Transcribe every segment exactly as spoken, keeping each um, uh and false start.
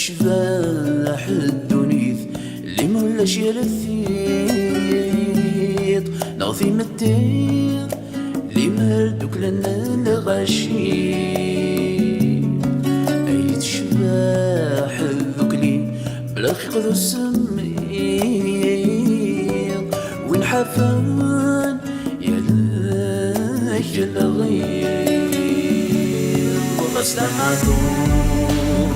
Tecbeḥ ddunit, limer ulac yir tiṭ neɣ timetti, limer dduklen lɣaci. Ay tecbeḥ tdukli, bla lxiq d usemmiḍ, win ḥafen yal akelɣiḍ. Ɣas d amaɛṭur,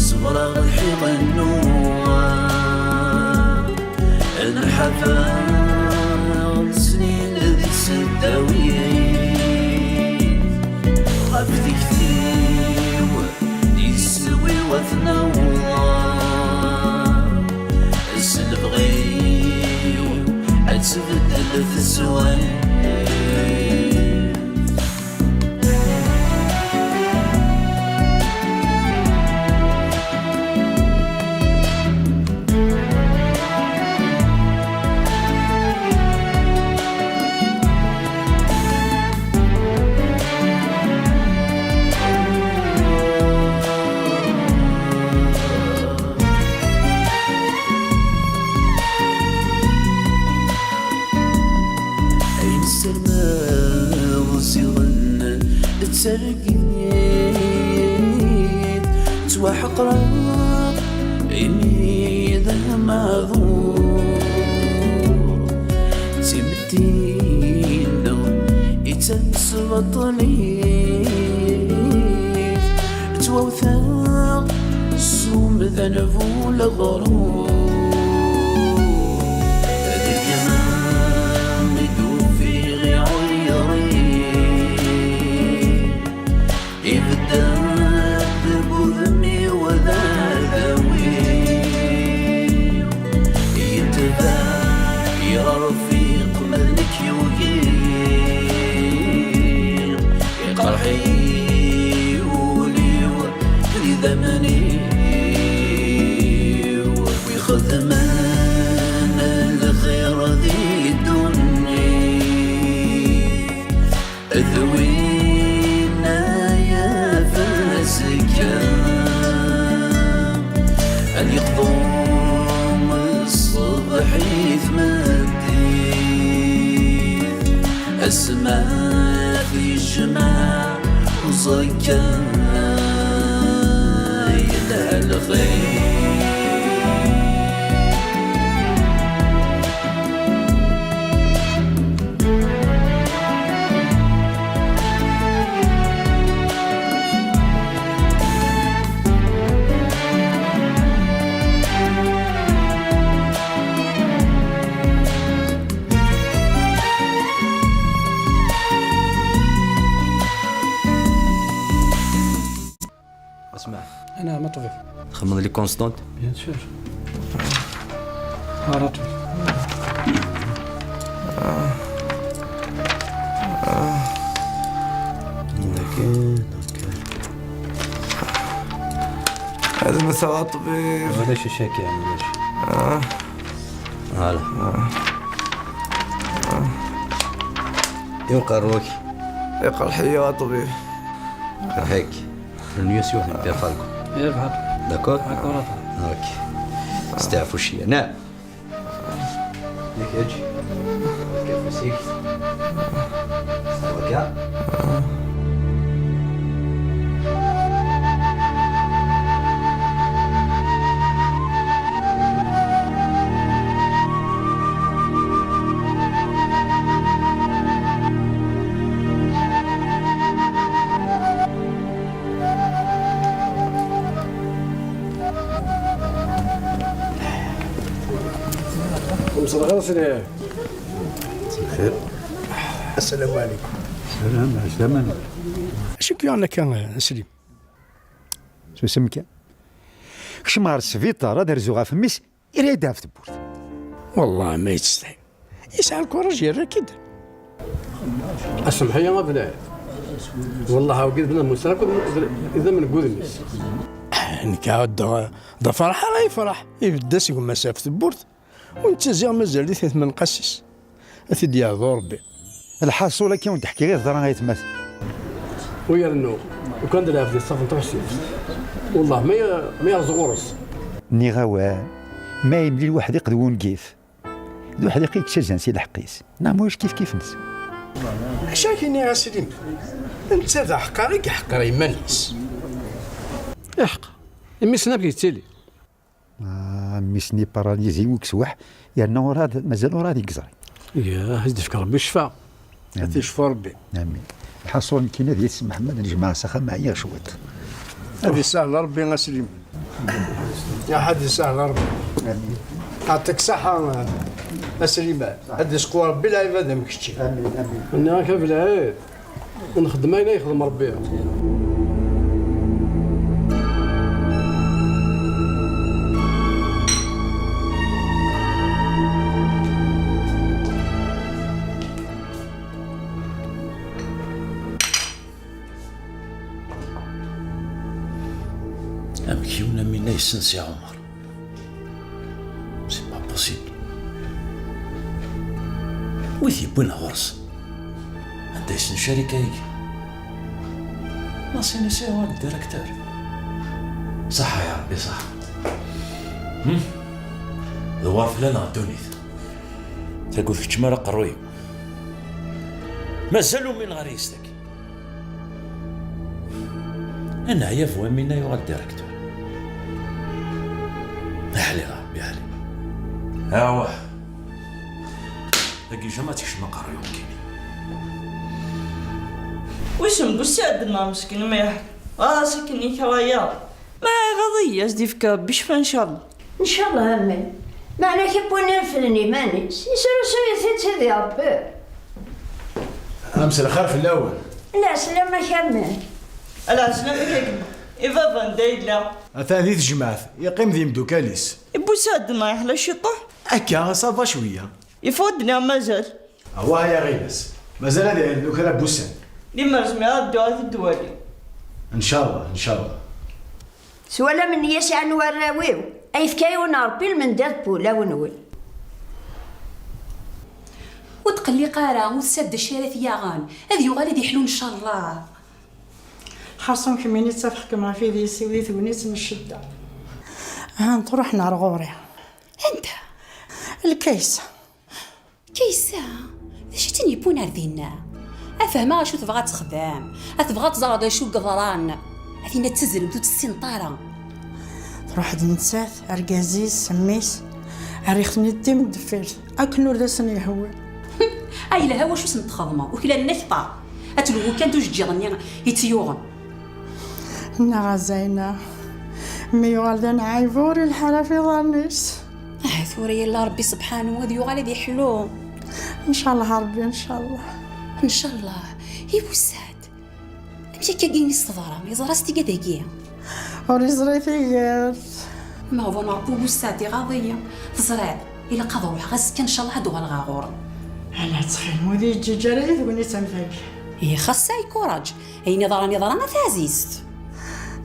ṣebreɣ lḥiɣ nnuɣ. Nḥafa snin di tseddawit, ɣef tikti-w, iswi-w ad t-naweḍ. S lebɣi-w ad tbeddel teswiɛt. Ayen ssermaɣ ziɣen d targit, ttwaḥeqreɣ imi d amaɛdur. D timetti-nneɣ i d tamesbaṭlit, ttwawteɣ s umdan bu leɣrur. Deg yemma i d-ufiɣ iɛuyer-iw, ibedden deg udem-iw d adaw-iw. Yetbeɛ yerfiq ma d nekk yugi, iqerḥ-iyi wul-iw d idammen-iw. Wi xedmen lxir di ddunit, d winna yaf azekka, ad yeqḍu ṣṣbeḥ i tmeddit, asma tijmeɛ uẓekka yelha lxir. اسمع. انا مطبخ. تخمم لي كونستانت؟ بيان سور. مطبخ. لكن، لكن. هذا مثل الطبيب. ولا شي شاكي، ولا شي. آه. هلا. آه. آه. يوقع روك. يقرح يا طبيب. هيك. النيوس يوحنا بيا فالكو. يا فهد. داكور؟ داكور. اوكي. استعفوا شوية. نعم. ليك اجي. كيف مسيك؟ اوكي. مساء الخير سيدي. مساء الخير. السلام عليكم. السلام، السلام عليكم. شكرا لك يا سليم. شو اسمك؟ كشمار سفيطار، هذا رزوغ في ميس. Irra-yi-d ɣef tewwurt. Wellah ma yettsetḥi. Yesɛa lkuṛaj, yerra-k-id. Asemḥi a bnay. Wellah, awgid bnadem usra akked idammen n wudem-is. Nekk ɛuddeɣ d aferḥ ara yefreḥ. Ibedd-as gma-s ɣef tewwurt, ur nettaziɣ mazal di tmenqas-is. Ad t-id-yeɛḍu Rebbi. Lḥaṣul, akka ur d-ḥkiɣ i teḍra ay atmaten. U yernu, ukan d lɛebd yeṣṣafen taɣessift. Wellah ma, ma yerẓ ɣur-s. Nniɣ-awen, ma yemlil weḥdiq d wungif, d uḥdiq i yettazan si lḥeqq-is. Neɣ ma ulac kif kif-nsen. Acu ak-iniɣ a Slim? Netta d aḥeqqar i yeḥqer iman-is. Iḥeqq. Imi-s amek yettili? Ah, mmi-s-nni paralizi ukswaḥ, yerna urɛad, mazal urɛad i yeẓri. Yah, ad s-d-yefk Rebbi ccfa. Ad t-yecfu Rebbi. Amin. Lḥaṣun, nekkini d yis Mḥemmed, nejmeɛ s axxam, ɛyiɣ cwiṭ. Ad yessahel Rebbi a Sliman. Yah, ad yessahel Rebbi. Amin. Yeɛṭik ṣṣeḥḥa a Sliman. Ad d-yesqu Rebbi lɛibad am kečči. Amin, amin. Nniɣ-ak a Belɛid. Nxeddem ayen ay yexdem Rebbi. Amek yiwen am winna yessen Si Ɛumar? C'est pas possible. Wi t-yewwin ɣur-s? Anda yessen ccarika-agi? L'ancien S E O d directeur. Ṣaḥa ya Rebbi, ṣaḥa. Hmm? D war fell-aneɣ ddunit. Taggut keččem ara aqerruy-iw. Mazal umineɣ ar yis-tagi. Anɛya bu Amina yuɣal directeur. Aḥli a Rebbi, aḥli. Awah. Dagi jama tekcem aqerruy-iw nekkini. Wissen bu sseɛd-nneɣ meskin ma yeḥ-, ɣas akken yekrayeɣ. Ma iɣaḍ-iyi, ad s-d-yefk Rebbi ccfa, ncallah. Ncallah, amin. Meɛna kif win irefden iman-is, yesrusuy-it-id sidi Rebbi. Am s lxir fell-awen. Lɛeslama-k, amin. Lɛeslama-k a gma. I baba anda yella? Atan di tejmaɛt, yeqqim d yimdukal-is. I bu sseɛd-nneɣ yeḥla ciṭuḥ? Akka, ça va cwiya. Yeffeɣ-d neɣ mazal? Awah ay aɣilas, mazal ad irennu kra n wussan. Limer zmireɣ ad dduɣ ad t-id-waliɣ. Ncallah, ncallah. S walam n yisɛan warraw-iw, ayefk-awen Rebbi lmendad n wulawen-nwen. Ur tqelliq ara, ur tessad d acu ara t-yaɣen, ad yuɣal ad iḥlu ncallah. Xaṣum kemmini ttafeɣ-kem ɣef idis-iw di tegnit n ccedda. Han truḥ nar ɣur-i. Anda? Lkaysa. Kaysa, d acu i tt-in-yewwin ar dinna? A fehmeɣ acu tebɣa ad texdem, a tebɣa ad tẓer d acu i yeḍran. A tinna d tazremt ur tt-tessineḍ ara. Truḥ-d nettat, argaz-is, mmi-s, rriɣ-ten-id timdeffirt, akken ur d asen-yehwi. A yelha wacu sen-txedmeḍ, uklalen akteṛ. Ad telhu kan tujeǧǧiḍ-nni i tt-yuɣen. Nnaɣ a Zayna, mi yuɣal d anɛaybu ur ilḥa ara f iḍarren-is. Ah, tura yella Rebbi sebḥanu ad yuɣal ad iḥlu. Ncallah a Rebbi, ncallah. Ncallah, i bu sseɛd. Amek akka i s-teḍra? Yeẓra-tt tigad-agi? Ur yeẓri tigert. Ma ɣur Rebbi bu sseɛd iɣaḍ-iyi. Teẓriḍ, ilaq ad ruḥeɣ azekka, ncallah ad uɣaleɣ ɣur-m. Ala ttxil, ur yi-ǧǧiǧ ara di tegnit am tagi. Ih, xas sɛi kuraǧ. Ayen iḍran iḍran a taɛzizt.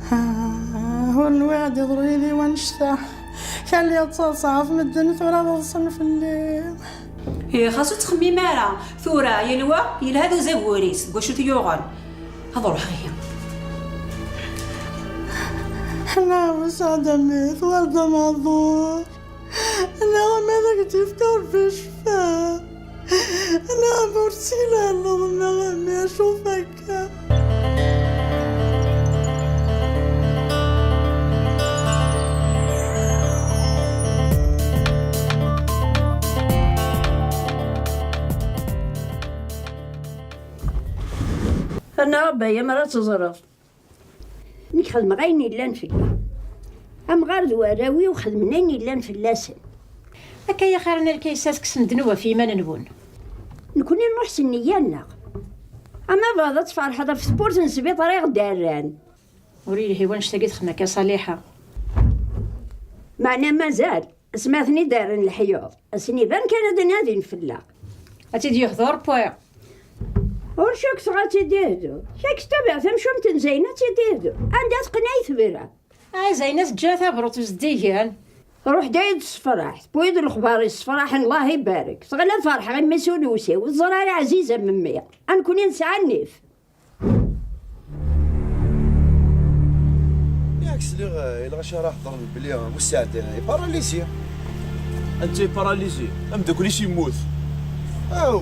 Ah, ur nwiɣ ad iḍru yid-i wannect-a. Kali ad ttaḍsa ɣef medden tura ad ḍsen fell-i. Ih, xas ur ttxemmim ara. Tura, yal wa yelha d uzagur-is, deg wacu t-yuɣen. Ad ruḥeɣ ihi. Ḥna wesɛed a mmi, twal d amaḍur. Nniɣ-am ad ak-d-yefk Rebbi ccfa. Nniɣ-am ur ttili ar leḍna a mmi, acuf akka. Annaɣ a Baya, mi ara teẓreḍ. Nekk xedmeɣ ayen yellan fell-i. Amɣar d warraw-iw xedmen ayen yellan fell-asen. Akka i axir n lkaysa, tekksem ddnub ɣef yiman-nwen. Nekni nruḥ s nniya-nneɣ. Ama bɣiḍ ad tferḥeḍ ɣef tewwurt n sbiṭar i ɣ-d-rran. Ur yelhi wannect-agi texdem akka Ṣaliḥa. Meɛna mazal. Asmi ad ten-id-rren leḥyuḍ, ad sen-iban kan ad nadin fell-aɣ. Ad tt-id-yehdu Ṛebbi. Ur cukteɣ ad tt-id-ihdu. Kak tabiɛt tamcumt n Zayna ad tt-id-ihdu. Anda teqqen ay tebra? Ay Zayna teǧǧa tabrut uzeddigen. Truḥ-d ay d-tessefraḥ, tewwi-d lexbar yessefraḥen, Allah ibarek. Teɣla ferḥeɣ imi s ul-iw, ur teẓra ara ɛziz am mmi. A nekni nesɛa nnif. Yak s Lliɣ, eh, ilɣaci ara heḍren belli, eh, Musaɛd, eh, est paralysé. Anta i paralysé? Ameddakel-is yemmut. Aw!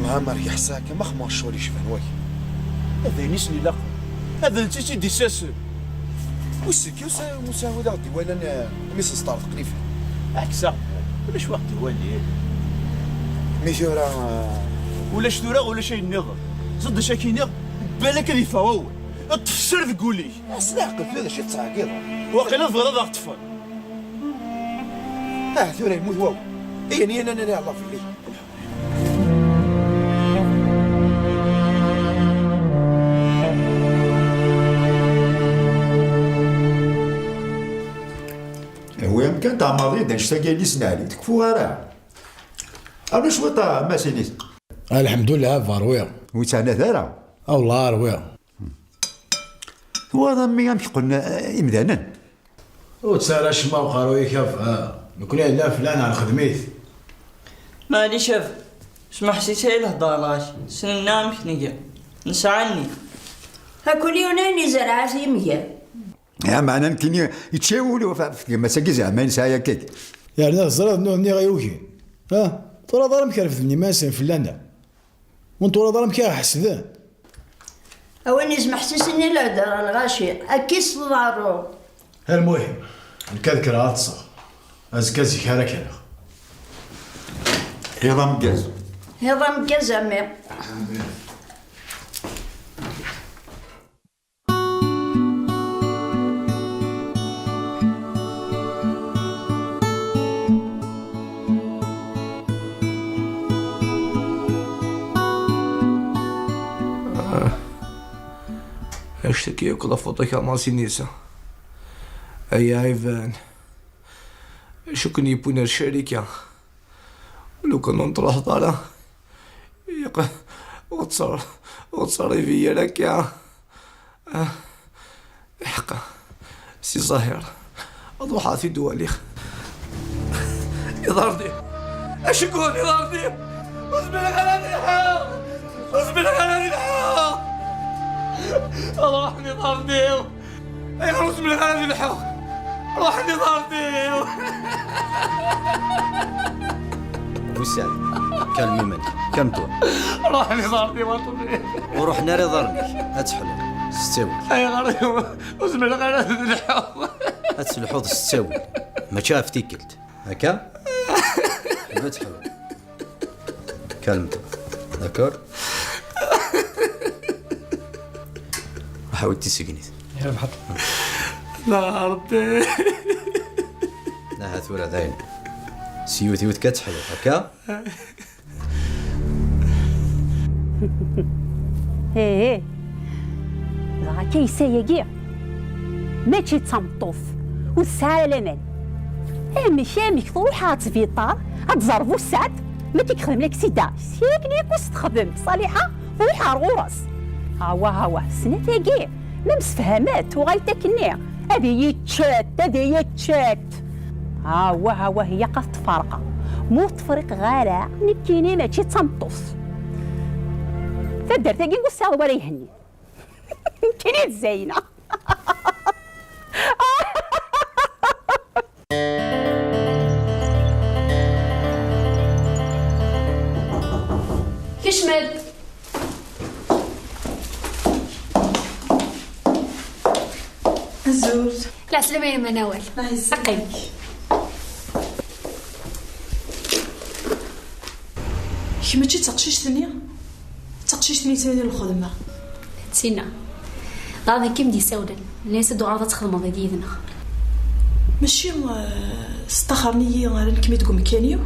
Leɛmer yeḥsa akka, ma xemmer ccɣel yecban wagi. Ad ayen i sen-ilaqen. Ad netta i tt-id-issasen. Wissen kan usa-, Musaɛd ad aɣ-d-iwalan, eh, mi s-nesṭerḍeq lifan. Ɛekseɣ. Ulac wa ɣ-d-iwalin. Mi tura, eh, ulac tura, ulac ayen nniḍen. Ẓed acu ak-iniɣ, balak ad yeffeɣ wawal. Ṭṭef sser deg wul-ik. S leɛqel tura d acu i tettɛeggiḍeḍ? Waqila tebɣiḍ ad aɣ-ṭṭfen. Ah, tura yemmut wawal. Iyan, iyan, ad nali ɛla fell-ik. Wi amkan tɛemmreḍ-iyi-d annect-agi yelli-s n Ɛli, ur tekfuɣ ara. Rnu cwiṭ a Masinit. Alḥemdullah, a baba, rwiɣ. Ur yettɛanat ara? A wellah, rwiɣ. Twalaḍ a mmi amek qqlen, eh, imdanen? Ur ttara acemma uqerruy-ik a baba. Nekkni yella fell-aneɣ nexdem-it. Maɛlic a baba, smeḥ-itt ay lhedra lɣaci, ssnen-aɣ amek nga. Nesɛa nniya. Hakul yiwen ayen izerreɛ ad t-yemger. Ya, meɛna nekkini yečča wul ɣef, ɣef tgemma-agi zeɛma nesɛa yakan. Yerna teẓriḍ nutni ɣ-yugin. Ha? Twalaḍ ara amek refden iman-nsen fell-aneɣ? Ur twalaḍ ara amek i ɣ-ḥesden? A win izmeḥsisen i lhedra lɣaci, akka i s-tḍerru. Lmuhim, nekk ad kkreɣ ad ṭṭseɣ. Azekka zik ara kkreɣ. Iḍ ameggaz. Iḍ ameggaz a mmi. Annect-agi akk d afuṭ-ik a Masinisa. Ay aɛiban. Acu ken-yewwin ar ccarika? Lukan ur n-truḥeḍ ara, yeq-, ur tt-, ur ttqerrib ara akka. Ah, iḥeqqa, Si Zahir, ad ruḥeɣ ad t-id-waliɣ. Iḍarren-iw, aceggun iḍarren-iw, ur zmireɣ ara ad lḥuɣ, ur zmireɣ ara ad lḥuɣ. Ad ruḥen iḍarren-iw. Ayɣer ur zmireɣ ara ad lḥuɣ? Ruḥen iḍarren-iw. Bussam, calme iman-ik, calme-toi. Ruḥen iḍarren-iw a ṭṭbib. Ur ruḥen ara iḍarren-ik, ad teḥluḍ s ttawil. Ayɣer ur zmireɣ ara ad lḥuɣ? Ad telḥuḍ s ttawil, mačči ɣef tikkelt. Akka? Ad teḥluḍ. Calme-toi. D'accord? Ḥawi tissegnit. Yerbeḥ. La Rebbi. Aha tura dayen. S yiwet yiwet kan ad teḥluḍ, akka? Ih, dɣa Kaysa-agi mačči d tameṭṭut, ur tesɛi ara laman. Amek, amek truḥ ɣer sbiṭar ad tẓer Busaɛd, ma k-ixdem laksida, s akken yakk i s-texdem Ṣaliḥa, truḥ ɣer ɣur-s. Awah, awah, snat-agi, ma msefhamet, tuɣal-d akkenni, ad iyi-ččet, ad iyi-ččet. Awah, awah, ilaq ad t-ferqeɣ. Ma ur t-friqeɣ ara, nekkini mačči d tameṭṭut. Taddart-agi ur tesɛiḍ wara ihenni. Nekkini d Zayna. Kecmet. Azul. Lɛeslama a yemma Nawal. Aqim. Kemm mačči d taqcict-nni? D taqcict-nni yettnadin lxedma. Tina. Dɣa d nekk i m-d-yessawlen. Nnan-as ad d-tuɣaleḍ ad txedmeḍ dagi yid-neɣ. Mačči, eh, staxren-iyi ara nekk mi deg umkan-iw?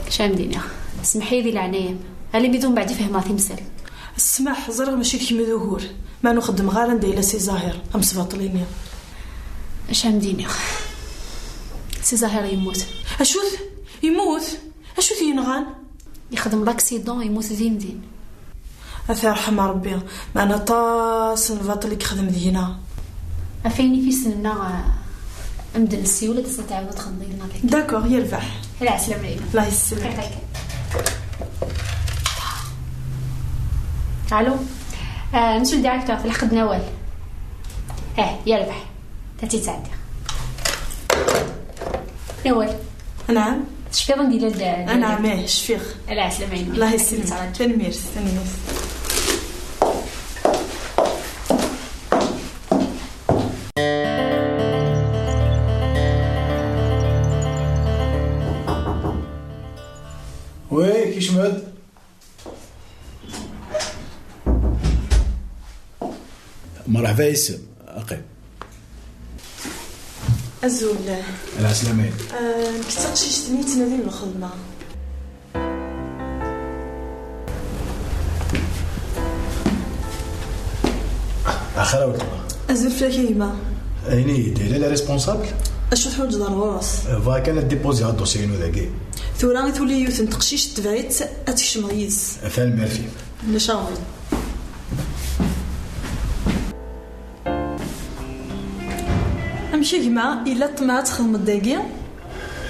Acu ara m-d-iniɣ? Semmeḥ-iyi di leɛnaya-m. Alimi d umbeɛd i fehmeɣ timsal. Ssmaḥ, ẓriɣ mačči d kemm i d ugur. Ma ur xeddmeɣ ara anda yella Si Zahir, amesbaṭli-nni. Acu ara m-d-iniɣ? Si Zahir yemmut. Acu-t? Yemmut? Acu t-yenɣan? Yexdem l'accident, yemmut din din. Ad t-yerḥem Rebbi, meɛna aṭas n lbaṭel i yexdem deg-neɣ. Ɣef ayen i t-yessnen, eh, ad m-d-nessiwel, ad tɛawdeḍ ad txedmeḍ yid-neɣ. D'accord, yerbeḥ. Lɛeslama-inem. Allah yesselmek. Alo. Ah, monsieur le directeur, tleḥqeḍ Nawal. Ah, yerbeḥ. Tati tɛeddi. Nawal. Anɛam. Tecfiḍ anda yella d-, d-, Anɛam, ih, cfiɣ. Ala, ɛeslama-inem. Allah yesselmek. Tanemmirt, tanemmirt. Oui, kecmet. Merḥba yes-m, aqim. Azul. Lɛeslama-inem. Ah, nekk d taqcict-nni yettnadin lxedma. Axir a weltma. Azul fell-ak a gma. Ini-yi-d, yella le responsable? Acu teḥwaǧeḍ ar ɣur-s? Bɣiɣ kan ad dipuziɣ adosi-inu dagi. Tura i tuli yiwet n teqcict, tebɛ-itt ad tkecmeḍ yid-s. Tanemmirt-im. Ulac aɣbel. Amek a gma, yella ṭṭmeɛ ad txedmeḍ dagi?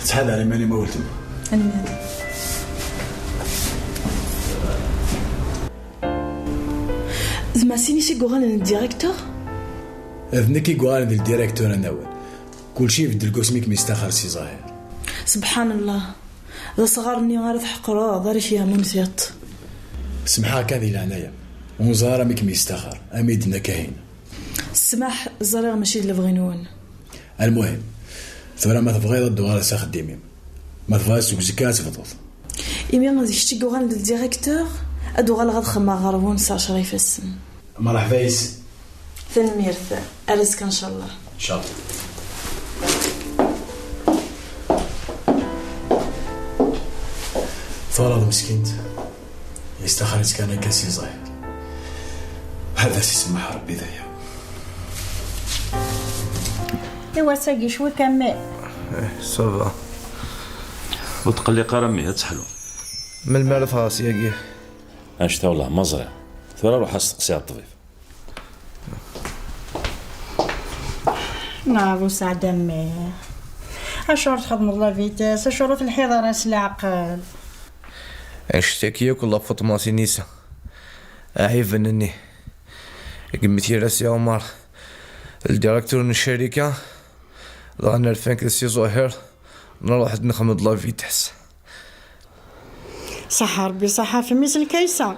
Ttḥadar iman-im a weltma. Tanemmirt. D Masinus i yuɣalen d directeur? D nekk i yuɣalen d directeur a Nawal. Kulci ibeddel deg wasmi i kem-yestaxer Si Ẓahir. Subḥanallah. D asɣar-nni ara tḥeqreḍ, ara k-yeɛmun tiṭ. Semḥeɣ kan di leɛnaya-m. Ur neẓri ara mi kem-yestaxer, am i d-tenna Kahina. Ssmaḥ, ẓriɣ mačči d lebɣi-nwen. Almuhim, tura ma tebɣiḍ ad d-uɣaleɣ s axeddim-im. Ma tebɣiḍ seg uzekka ad tebduḍ. Imi d kečč i yuɣalen d directeur, ad uɣaleɣ ad xedmeɣ ɣer-wen s ɛecra ifassen. Merḥba yes-m. Tanemmirt. Ar azekka, ncallah. Ncallah. Twalaḍ meskint, yestaxer-itt kan akka Si Ẓahir. Ad as-isemmeḥ Rebbi d aya. Iwass-agi cwi kan, mais. Eh, ça va. Ur tqelliq ara, mmi, ad teḥlu. Melmi ara tɣer syagi? Annect-a wellah ma ẓriɣ. Tura ruḥ ad steqsiɣ ṭṭbib. Neɛḍ useɛd a mmi. Acuɣer txedmeḍ la vitesse? Acuɣer ur telḥiḍ ara s leɛqel? Annect-agi yakk la faute n Masinus. Aɛiben-nni. Yemmet yir-as Si Ɛumar, ldirektur n ccarika, dɣa nerfa nekk d Si Ẓuhir, nruḥ-d nexdem-d la vitesse. Ṣaḥa Rebbi, ṣaḥa f mmi-s n Kaysa.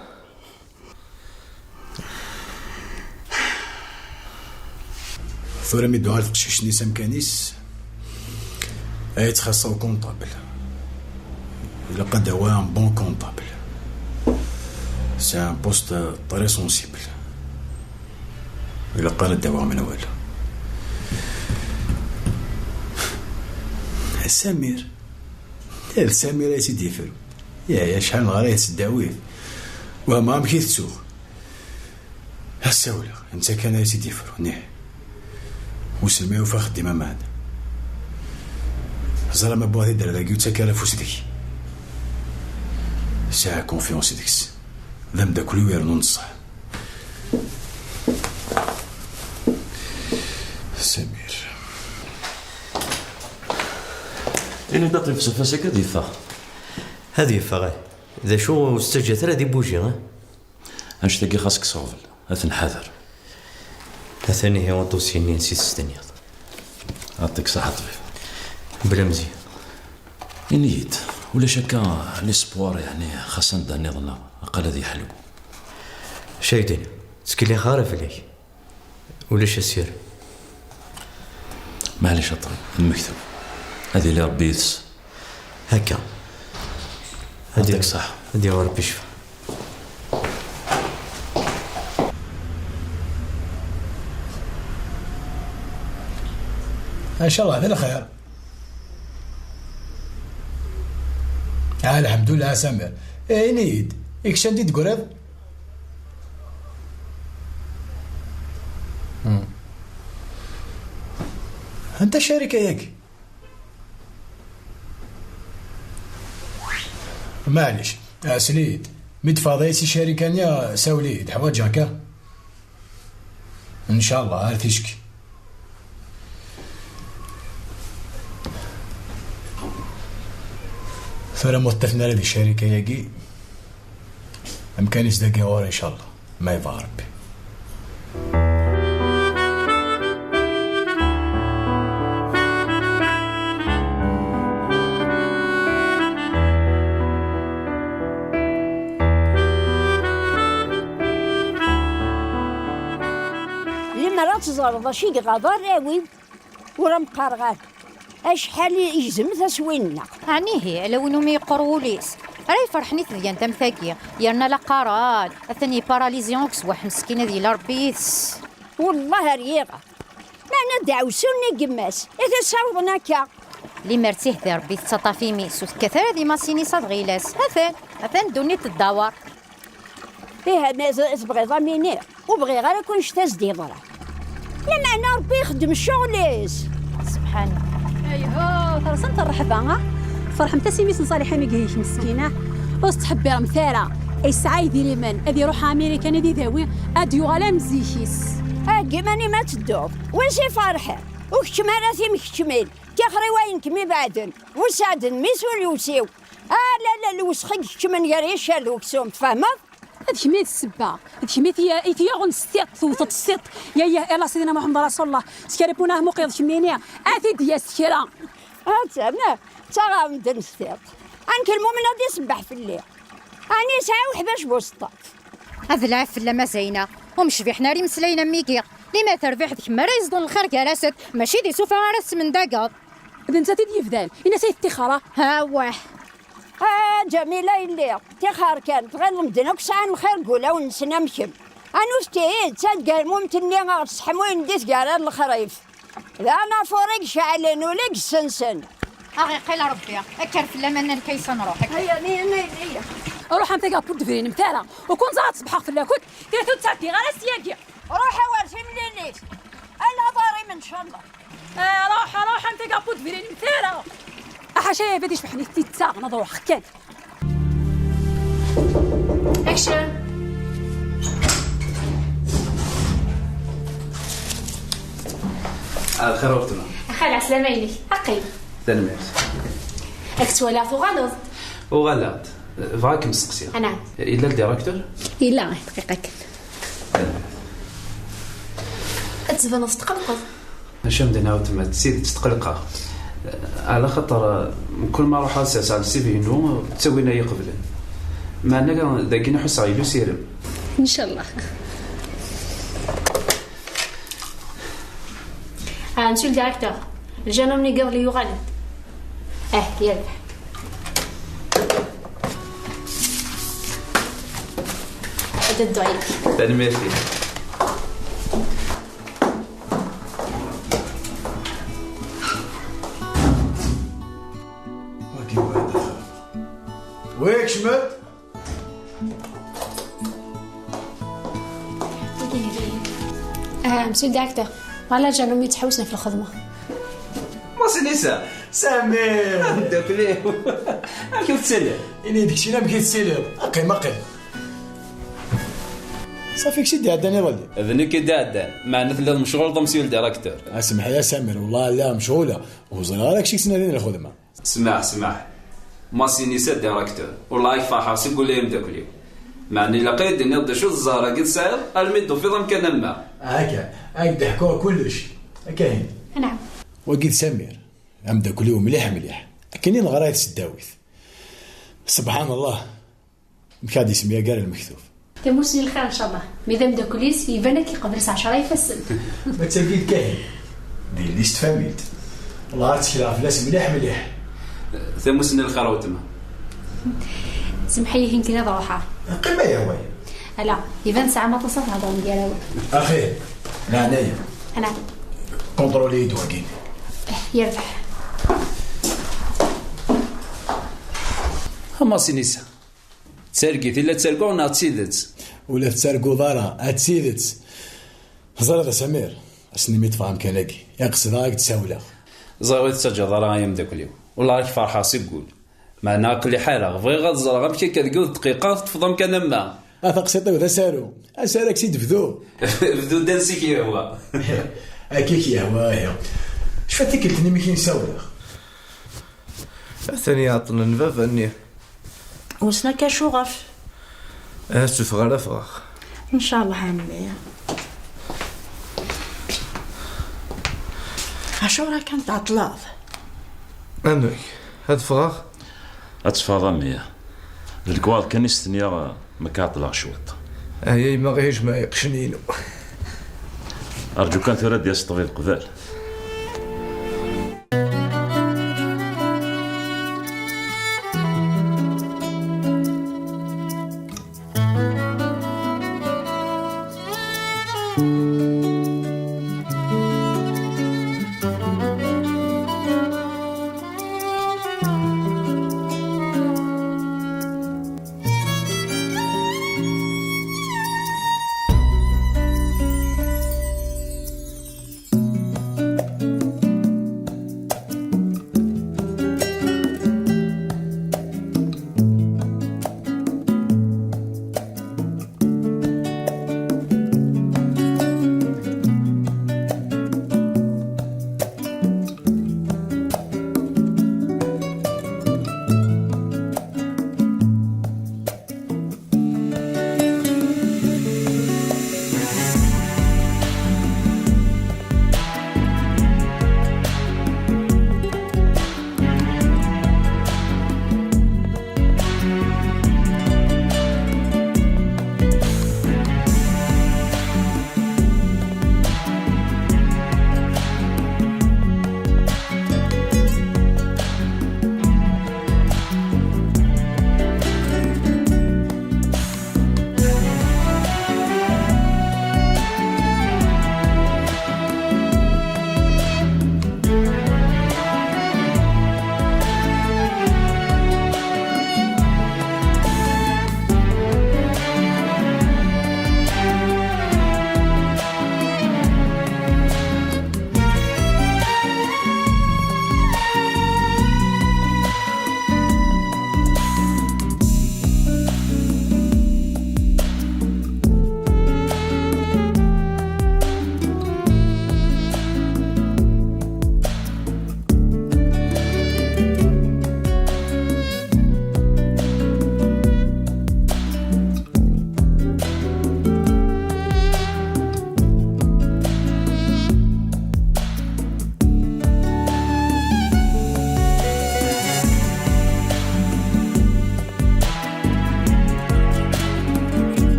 Tura mi d-tuɣal teqcict-nni s amkan-is, ay ttxaṣṣa ukunṭabl. Ilaq ad d-awiɣ un bon comptable. C'est un poste très sensible. Ilaq ara d-awiɣ menwala. Samir. D Samir ay tt-id-yefrun. Yaya, acḥal neɣra-yas s ddawit. Wehmeɣ amek i tettuɣ. Ad sawleɣ, netta kan ay tt-id-yefrun, ih. Wissen ma yufa axeddim ameɛna. Ẓriɣ ma wwiɣ-t-id ar dagi ur ttak ara afus deg-i. Sɛiɣ confiance deg-s. D ameddakel-iw yernu neṣṣeḥ. Samir. Ini-d a ṭṭbib s ufas-agi ad yeffeɣ. Ad yeffeɣ, eh. D acu ur tettaǧǧat ara ad ibuji, eh? Annect-agi xas kkes aɣbel, ad t-nḥader. Atan ihi uṭusi-nni ansi testaniḍ. Ɛṭik ṣaḥa ṭṭbib. Bla Mezyan. Ini-yi-d, ulac akka l'espoir, yeɛni xas anda nniḍen aqal ad yeḥlu. Cayden, ttkellixeɣ ara fell-ak. Ulac asirem. Maɛlic a ṭṭbib, d lmektub. Ad yili Rebbi yid-s. Akka. Ɛṭik ṣaḥa. Ad yawi Rebbi ccfa. Ncallah d lxir. Ah, lḥemdullah a Samir. Eh, ini-yi-d, ikcem-d i d-tegriḍ? Hmm. Anta ccarika-yagi? Maɛlic, ɛsel-iyi-d. Mi d-teffɣeḍ ay si ccarika-nni, sawel-iyi-d, ḥwaǧeɣ-k, ah. Ncallah, ar ticki. Tura ma ur ṭṭifen ara di ccarika-yagi, amkan-is dagi ɣur-i, ncallah, ma yebɣa Rebbi. Terḍa acu i iɣaḍ arraw-iw, ur am-qqareɣ ara. Acḥal i yegzem taswin-nneɣ. Ɛni ihi, ala win umi yeqqur wul-is? Ara yefrḥen i tedyant am tagi, yerna la qqaren, atan yeparalizi ukeswaḥ meskin, ad yili Rebbi yid-s. Wellah ar yiɣ. Meɛna deɛwessu-nni n yemma-s, i t-issawḍen akka? Limer d tihdi Rebbi tettaṭṭaf imi-s, ur tekkat ara di masin-is ad ɣilas. Atan, atan ddunit teddawer. Ih, ma t-, tebɣiḍ a m-iniɣ? Ur bɣiɣ ara akk annect-a s-d-yeḍra. Lameɛna Rebbi ixeddem ccɣel-is. Subḥan. Ayhuh, terẓamt rrehba, ah? Ferḥemt-as i mmi-s n Ṣaliḥa mi yehik meskin, ah? Ur s-ttḥebbiremt ara. Yesɛa idrimen, ad iruḥ ɣer Marikan ad idawi, ad d-yuɣal am zik-is. Heggi iman-im ad tedduḍ. Wi s-iferḥen? Ur keččem ara timkeččmin. Tixer i wayen kem-ibeɛden. Ur sɛedden mmi-s ur yewsiw. Ah, la, la, lewsex i ikeččmen gar yiccer d uksum, tfehmeḍ? D kemm i d ssebba, d kemm i t-, i t-yaɣen s tiṭ, tewteḍ s tiṭ. Ya, ya, illa Sidina Muḥemmed Rasulullah, skerpuna muqiḍ kemmini, a t-id-yas kra. Atan, ttaɣeɣ medden s tiṭ. Anke lmumen ad isebbeḥ fell-i. Ɛni yesɛa uḥbac buseṭṭaf? Ad lɛib fell-am a Zayna, ur mecbiḥen ara imeslayen am wigi. Limer terbiḥ d kemm ara yeẓḍun lxir gar-asent, mačči d isufa ara tesmendageḍ. D nettat i d-yebdan, ini-as ay ttixer. Awah. Ah, Ǧamila yelli, ṭixer kan, tɣileḍ medden akk sɛan lxir deg wulawen-nsen am kemm. Anut tidet, ad germumt-nni ɣer tseḥmuyin di tgara n lexrif. D anafuṛ i iceɛlen, ula i yessensen. Aɣ iqqil Rebbi, kker fell-am a Nna Lkaysa, nruḥ, kker. Aya, ni, ni, ni. Ruḥ am tagi ur d-brinemt ara. Ur kun-ẓer ad ṣebḥeɣ fell-akent, kra ur ttɛeddiɣ ara s yagi. Ruḥ a wer timlilit. Ala ḍarim, ncallah. Ah, ruḥ, ruḥ, am tagi ur d-brinemt ara. Aḥaca ya bad icebḥen i t-ittaɣen, ad ruḥeɣ kan. Action. Ah, lxir a weltma. Axir, ɛeslama-inek. Aqim. Tanemmirt. Ad k-ttwaliɣ tuɣaleḍ-d. Uɣaleɣ-d. Bɣa ad kem-steqsiɣ. Anɛam. Yella ldirektur? Yella, dqiqa kan. Tanemmirt. Ad tbaneḍ tetqelqeḍ. Acu am d-nniɣ a weltma, d tidet tqelqeɣ. Ɛla xaṭer, mkul ma ruḥeɣ ad serseɣ lsibi-inu, ttawin ay iqeblen. Meɛna dagi ḥusseɣ yella usirem. Ncallah. Ah, monsieur le directeur, le jeune homme-nni n yiḍelli yuɣal-d. Ah, yerbeḥ. Ad dduɣ yid-k. Tanemmirt-ik. Wagi wa d axxam. Wi kecmet? Ah, monsieur le directeur, voilà, jeune homme yettḥewwisen ɣef lxedma. Masinisa, Samir! Ameddakel-iw! Amek i tettiliḍ? Ini-d keččini amek i tettiliḍ? Aqim, aqim. Safi, kečč i d-iɛeddan iḍelli? D nekk i d-iɛeddan, meɛna telliḍ mecɣuleḍ a monsieur le directeur. Asemḥ-iyi a Samir, wellah lliɣ mecɣuleɣ, ur ẓriɣ ara kečč i yettnadin lxedma. Smaḥ, smaḥ. Masinisa, directeur. Wellah ad k-ferḥeɣ seg wul ay ameddakel-iw. Meɛna ilaq ad yi-d-tiniḍ d acu d zzher-agi tesɛiḍ, almi d-tufiḍ amkan am wa. Akka, ad k-d-ḥkuɣ kullec. Akka hin. Anɛam. Wagi d Samir, ameddakel-iw mliḥ, mliḥ. Akken i neɣra i tesdawit. Sebḥan Allah. Amek ad isem yagar lmektub? Tamussni n lxir, ncallah. Mi d ameddakel-is, iban ad k-iqbel s ɛecra ifassen. Ma d tagi d Kahil, d yelli-s n tfamilt. Wellah ad ttekleɣ fell-as mliḥ, mliḥ. Tamussni n lxir a weltma. Semḥ-iyi, hinkin ad ruḥeɣ. Qqim a yaway. Ala, iban tesɛam aṭas ad thedrem gar-awen. Axir, leɛnaya. Ala. Contrôle-iyi-d wagi. Eh, yerbeḥ. A Masinisa. D targit i la ttarguɣ neɣ d tidet? Ur la tettarguḍ ara, d tidet. Teẓriḍ a Samir, ass-nni mi ṭṭfeɣ amkan-agi, i qesdeɣ ad k-d-sawleɣ. Ẓriɣ ur tettaǧǧaḍ ara ay ameddakel-iw. Wellah ad k-ferḥeɣ seg wul. Meɛna aql-i ḥareɣ, bɣiɣ ad ẓreɣ amek akka deg yiwet dqiqa teṭṭfeḍ amkan am wa. A taqsiṭ-iw d asaru, asaru ad k-tt-id-bduɣ. Bdu-d ansi k-yehwa. Akka i k-yehwa, ihi. Cfat tikkelt-nni mi k-in-sawleɣ. Atan iɛeṭṭlen baba-nni. Wissen akka acuɣef? Ah, ttut ɣer afɣeɣ. Ncallah a mmi. Acuɣer akka tɛeṭṭleḍ? Amek? Ad ffɣeɣ? Ad teffɣeḍ a mmi. D lekwaɣeḍ kan i s-tenniɣ, ma k-ɛeṭṭleɣ cwiṭ. Aya yemma ɣ-yejmeɛ iqecen-inu. Rǧu kan tura ad d-yas ṭṭbib qbal.